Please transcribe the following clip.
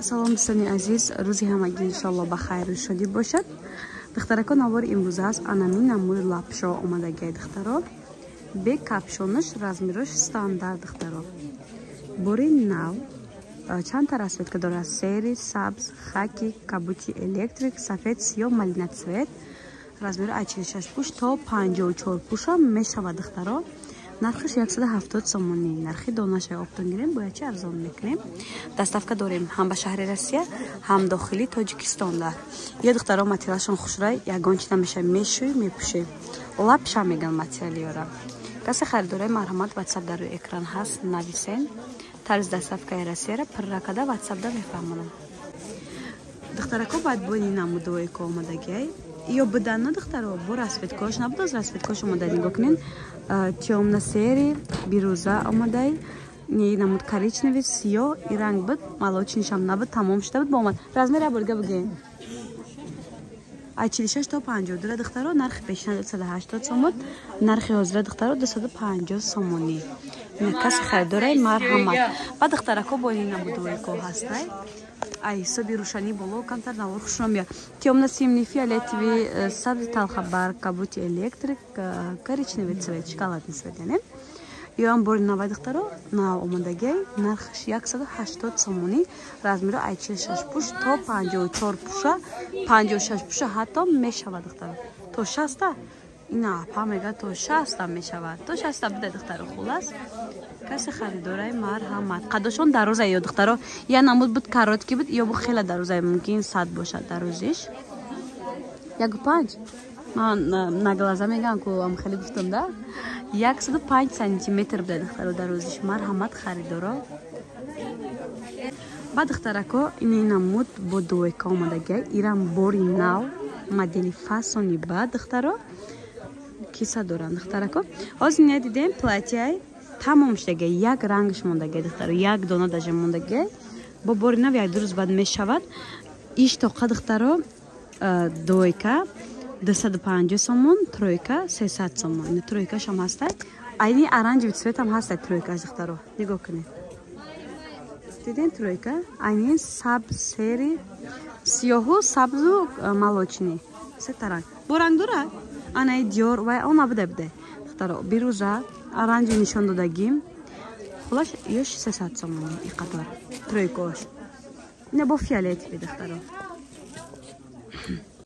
Салом, дӯстони азиз, рӯзи ҳамагӣ иншоалло ба хайру шодӣ бошад. Духтарако, навори имрӯза аст анамин намуди лапшо омадагиай, духтаро, бе капюшонаш, размерош стандарт, духтаро, бори нав. Чандта расцветка дорад: серый, сабз, хаки, кабути электрик, сафед, сиёҳ, малина цвет. Размери аз 46 пуш то 54 пуша мешавад, духтаро. Нархаш 170 сомонӣ, нархи донаша оптом гирем, бояд чи арзон мекунем. Доставка дорем ҳам ба шаҳри Россия, ҳам дохили Тоҷикистонда. Ё, духтаро, материалашон хушрай, ягон чи намеша, мешӯй, мепӯшӣ. Лапша меган материалиёра. Касе харидораи, марҳамат, Ватсап дар рӯи экран ҳаст, нависен. Тарзи доставкаи Россияра пурра када Ватсапда мефаҳмонам. Духтарако, баъд бони намудое ко омадагиай ё буданна, духтаро, бо расцветкош набуд, аз расцветкош омада. Нигоҳ кунед: тёмно-серый, бирӯза омадай, не намуд коричневый, сиёҳ и ранг буд, молочныйшам набуд, тамом шуда буд, боомад. Размер аборга бигӯем, аз 46 то 52, духтаро. Нархи пешина 280 сомон, нархи ҳозира, духтаро, 250 сомонӣ. Каси харидораи, марҳамат. Ба духтарако, бо ин намудое ко ҳастай, ай ҳисоби рӯшанӣ боло камтар навор хушро меяд. Тёмно-синий, фиолетовый, сабзи талхабарг, кабути электрик, коричневый цвет, шоколадный цвет, яъне ёам бори навай, духтаро, нав омадагиай. Нархаш 180 сомонӣ. Размеро ай 46 пуш то 54 пуша, 56 пуша ҳатто мешавад, духтаро, то 60-та. Ина апа мега, то 60-та мешавад, то 60-та буда, духтаро. Хулас, касе харидораи, марҳамат. Қадошон дароза ё, духтаро, я намуд буд, короткий буд, ё бу хеле дароза, мумкин 100 бошад дарозиш, 1,5. Ман на глаза мегам ку, ам хеле гуфтам да, 105 сантиметр буда, духтаро, дарозиш. Марҳамат, харидоро. Ба духтарако, ини намуд бо двойка омадагиай, ирам бори нав, модели фасони ба, духтаро, киса доранд, духтарако. Ҳозир не дидем, платьяй тамом шудагиай, як рангаш мондагиай, духтаро, як дона даже мондагиай. Бо бори нав 1-ду рӯз баъд мешавад. Иш тоқа, духтаро, двойка 250 сомон, тройка 300 сомон. Ина тройкашам ҳастай, айни оранжевый цветам ҳастай тройкаш, духтаро, нигоҳ кунед. Диден, тройка айни сабз, серый, сиёҳу сабзу молочный, сета ранг. Бо ранг дорад анаи Диор вай он набуда буде, духтаро, бирӯза оранжи нишон додагим. Хулаш ёш 300 сомон и қатор тройкош. Ина бо фиолетовый, духтаро.